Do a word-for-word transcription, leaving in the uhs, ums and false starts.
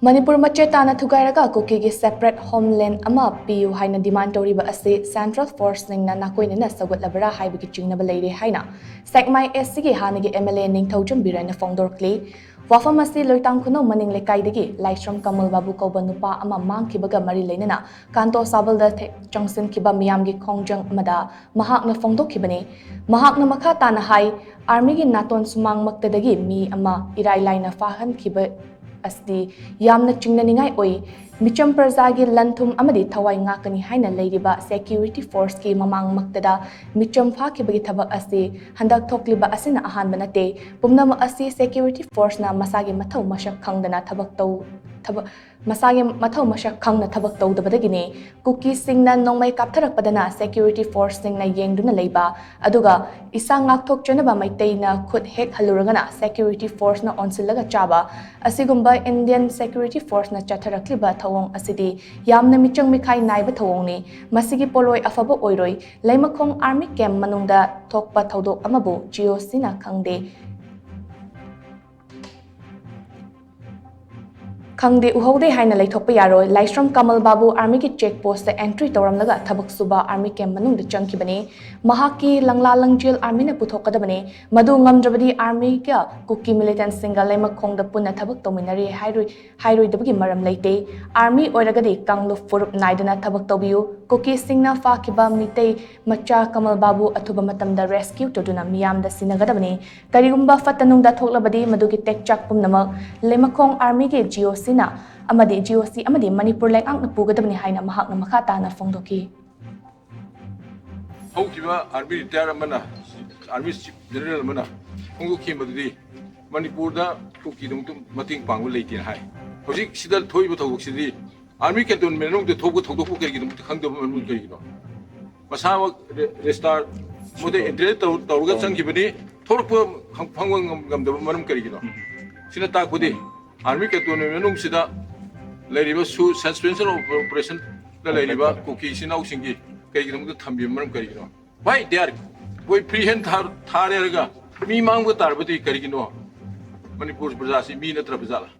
ꯃꯅꯤꯄꯨꯔ ꯃꯆꯦꯠ ꯇꯥꯅ ꯊꯨꯒꯥꯏꯔꯒ ꯀꯨꯀꯤꯒꯤ separate homeland ꯑꯃ ꯄꯤꯌꯨ ꯍꯥꯏꯅ demand ꯇꯧꯔꯤꯕ ꯑꯁꯤ central forceꯁꯤꯡꯅ ꯅꯥꯀꯣꯏꯅꯅ ꯁꯧꯒꯠꯂꯕ꯭ꯔꯥ ꯍꯥꯏꯕꯒꯤ ꯆꯤꯡꯅꯕ ꯂꯩꯔꯦ ꯍꯥꯏꯅ ꯁꯦꯛꯃꯥꯏ SCꯒꯤ ꯍꯥꯟꯅꯒꯤ MLA ꯅꯤꯡꯊꯧꯖꯝ ꯕꯤꯔꯦꯟꯅ ꯐꯣꯡꯗꯣꯔꯛꯂꯤ꯫ ꯋꯥꯐꯝ ꯑꯁꯤ ꯂꯣꯏꯇꯥꯡ ꯈꯨꯅꯧ ꯃꯅꯤꯡ ꯂꯩꯀꯥꯏꯗꯒꯤ ꯂꯥꯏꯁ꯭ꯔꯝ ꯀꯃꯜ ꯕꯥꯕꯨ ꯀꯧꯕ ꯅꯨꯄꯥ ꯑꯃ ꯃꯥꯡꯈꯤꯕꯒ ꯃꯔꯤ ꯂꯩꯅꯅ ꯀꯥꯟꯇꯣ ꯁꯥꯕꯜꯗ ꯊꯦ-, ꯆꯪꯁꯤꯟꯈꯤꯕ ꯃꯤꯌꯥꯝꯒꯤ ꯈꯣꯡꯖꯪ ꯑꯃꯗ ꯃꯍꯥꯛꯅ ꯐꯣꯡꯗꯣꯛꯈꯤꯕꯅꯤ꯫ ꯃꯍꯥꯛꯅ ꯃꯈꯥ ꯇꯥꯅ ꯍꯥꯏ, ꯑꯥꯔꯃꯤꯒꯤ ꯅꯥꯇꯣꯟ ꯁꯨꯃꯥꯡꯃꯛꯇꯗꯒꯤ ꯃꯤ ꯑꯃ ꯏꯔꯥꯏ ꯂꯥꯏꯅ ꯐꯥꯍꯟꯈꯤꯕ ꯑꯁꯤꯗꯤ ꯌꯥꯝꯅ ꯆꯤꯡꯅꯅꯤꯡꯉꯥꯏ ꯑꯣꯏ꯫ ꯃꯤꯆꯝ ꯄ꯭ꯔꯖꯥꯒꯤ ꯂꯟ ꯊꯨꯝ ꯑꯃꯗꯤ ꯊꯋꯥꯏ ꯉꯥꯛꯀꯅꯤ ꯍꯥꯏꯅ ꯂꯩꯔꯤꯕ security forceꯀꯤ ꯃꯃꯥꯡꯃꯛꯇꯗ ꯃꯤꯆꯝ ꯐꯥꯈꯤꯕꯒꯤ ꯊꯕꯛ ꯑꯁꯤ ꯍꯟꯗꯛ ꯊꯣꯛꯂꯤꯕ ꯑꯁꯤꯅ ꯑꯍꯥꯟꯕ ꯅꯠꯇꯦ꯫ ꯄꯨꯝꯅꯃꯛ ꯑꯁꯤ security forceꯅ ꯃꯁꯥꯒꯤ ꯃꯊꯧ ꯃꯁꯛ ꯈꯪꯗꯅ ꯊꯕꯛ ꯇꯧ-, ꯊꯕꯛ, ꯃꯁꯥꯒꯤ ꯃꯊꯧ ꯃꯁꯛ ꯈꯪꯅ ꯊꯕꯛ ꯇꯧꯗꯕꯗꯒꯤꯅꯤ꯫ ꯀꯨꯀꯤꯁꯤꯡꯅ ꯅꯣꯡꯃꯩ ꯀꯥꯞꯊꯔꯛꯄꯗꯅ security forceꯁꯤꯡꯅ ꯌꯦꯡꯗꯨꯅ ꯂꯩꯕ, ꯑꯗꯨꯒ ꯏꯁꯥ ꯉꯥꯛꯊꯣꯛꯆꯅꯕ ꯃꯩꯇꯩꯅ ꯈꯨꯠ ꯍꯦꯛ ꯍꯜꯂꯨꯔꯒꯅ security forceꯅ ꯑꯣꯟꯁꯤꯜꯂꯒ ꯆꯥꯕ, ꯑꯁꯤꯒꯨꯝꯕ Indian security forceꯅ ꯆꯠꯊꯔꯛꯂꯤꯕ ꯊꯧꯑꯣꯡ ꯑꯁꯤꯗꯤ ꯌꯥꯝꯅ ꯃꯤꯆꯪ ꯃꯤꯈꯥꯏ ꯅꯥꯏꯕ ꯊꯧꯑꯣꯡꯅꯤ꯫ ꯃꯁꯤꯒꯤ ꯄꯣꯠꯂꯣꯏ ꯑꯐꯕ ꯑꯣꯏꯔꯣꯏ꯫ ꯂꯩꯃꯈꯣꯡ army camp ꯃꯅꯨꯡꯗ ꯊꯣꯛꯄ ꯊꯧꯗꯣꯛ ꯑꯃꯕꯨ GOCꯅ ꯈꯪꯗꯦ꯫ ꯈꯪꯗꯦ, ꯎꯍꯧꯗꯦ ꯍꯥꯏꯅ ꯂꯩꯊꯣꯛꯄ ꯌꯥꯔꯣꯏ꯫ ꯂꯥꯏꯁ꯭ꯔꯝ ꯀꯃꯜ ꯕꯥꯕꯨ armyꯒꯤ check postꯇ entry ꯇꯧꯔꯝꯂꯒ ꯊꯕꯛ ꯁꯨꯕ army camp ꯃꯅꯨꯡꯗ ꯆꯪꯈꯤꯕꯅꯤ꯫ ꯃꯍꯥꯛꯀꯤ ꯂꯪꯂꯥ ꯂꯪꯖꯦꯜ armyꯅ ꯄꯨꯊꯣꯛꯀꯗꯕꯅꯤ꯫ ꯃꯗꯨ ꯉꯝꯗ꯭ꯔꯕꯗꯤ armyꯒ ꯀꯨꯀꯤ militantꯁꯤꯡꯒ ꯂꯩꯃꯈꯣꯡꯗ ꯄꯨꯟꯅ ꯊꯕꯛ ꯇꯧꯃꯤꯟꯅꯔꯤ ꯍꯥꯏꯔꯣꯏ-, ꯍꯥꯏꯔꯣꯏꯗꯕꯒꯤ ꯃꯔꯝ ꯂꯩꯇꯦ꯫ Army ꯑꯣꯏꯔꯒꯗꯤ ꯀꯥꯡꯂꯨꯞ ꯐꯨꯔꯨꯞ ꯅꯥꯏꯗꯅ ꯊꯕꯛ ꯇꯧꯕꯤꯌꯨ꯫ ꯀꯨꯀꯤꯁꯤꯡꯅ ꯐꯥꯈꯤꯕ ꯃꯤꯇꯩ ꯃꯆꯥ ꯀꯃꯜ ꯕꯥꯕꯨ ꯑꯊꯨꯕ ꯃꯇꯝꯗ rescue ꯇꯧꯗꯨꯅ ꯃꯤꯌꯥꯝꯗ ꯁꯤꯟꯅꯒꯗꯕꯅꯤ꯫ ꯀꯔꯤꯒꯨꯝꯕ ꯐꯠꯇ ꯅꯨꯡꯗ ꯊꯣꯛꯂꯕꯗꯤ ꯃꯗꯨꯒꯤ ꯇꯦꯛꯆꯥꯛ ꯄꯨꯝꯅꯃꯛ ꯂꯩꯃꯈꯣꯡ armyꯒꯤ GOCꯅ ꯑꯃꯗꯤ GOC ꯑꯃꯗꯤ ꯃꯅꯤꯄꯨꯔ ꯂꯩꯉꯥꯛꯅ ꯄꯨꯒꯗꯕꯅꯤ ꯍꯥꯏꯅ ꯃꯍꯥꯛꯅ ꯃꯈꯥ ꯇꯥꯅ ꯐꯣꯡꯗꯣꯛꯈꯤ꯫ ꯍꯧꯈꯤꯕ army retire ꯑꯃꯅ, army chief general ꯑꯃꯅ ꯐꯣꯡꯗꯣꯛꯈꯤꯕꯗꯨꯗꯤ ꯃꯅꯤꯄꯨꯔꯗ ꯀꯨꯀꯤꯗꯃꯛꯇ ꯃꯇꯦꯡ ꯄꯥꯡꯕ ꯂꯩꯇꯦꯅ ꯍꯥꯏ꯫ ꯍꯧꯖꯤꯛ ꯁꯤꯗ ꯊꯣꯛꯏꯕ ꯊꯧꯗꯣꯛꯁꯤꯗꯤ army cantonment ꯃꯅꯨꯡꯗ ꯊꯣꯛꯄ ꯊꯧꯗꯣꯛꯄꯨ ꯀꯔꯤꯒꯤꯗꯃꯛꯇ ꯈꯪꯗꯕ ꯃꯔꯝ ꯀꯔꯤꯒꯤꯅꯣ? ꯃꯁꯥꯃꯛ re-, register ꯃꯣꯏꯗ entry ꯇꯧ-, ꯇꯧꯔꯒ ꯆꯪꯈꯤꯕꯅꯤ꯫ ꯊꯣꯛꯂꯛꯄ ꯈꯪ-, ꯈꯪꯕ ꯉꯝ-, ꯉꯝꯗꯕ ꯃꯔꯝ ꯀꯔꯤꯒꯤꯅꯣ? ꯁꯤꯅ ꯇꯥꯛꯄꯗꯤ army cantonment ꯃꯅꯨꯡꯁꯤꯗ ꯂꯩꯔꯤꯕ ꯁꯨ-, suspension of operationꯗ ꯂꯩꯔꯤꯕ ꯀꯨꯀꯤ ꯏꯆꯤꯟ ꯏꯅꯥꯎꯁꯤꯡꯒꯤ ꯀꯔꯤꯒꯤꯗꯃꯛꯇ ꯊꯝꯕꯤꯕ ꯃꯔꯝ ꯀꯔꯤꯒꯤꯅꯣ? Why they are, ꯑꯩꯈꯣꯏ free hand ꯊꯥ-, ꯊꯥꯔꯦ ꯍꯥꯏꯔꯒ ꯃꯤ ꯃꯥꯡꯕ ꯇꯥꯔꯕꯗꯤ ꯀꯔꯤꯒꯤꯅꯣ? ꯃꯅꯤꯄꯨꯔ ꯄ꯭ꯔꯖꯥꯁꯤ ꯃꯤ ꯅꯠꯇ꯭ꯔꯕ ꯖꯥꯠꯂ?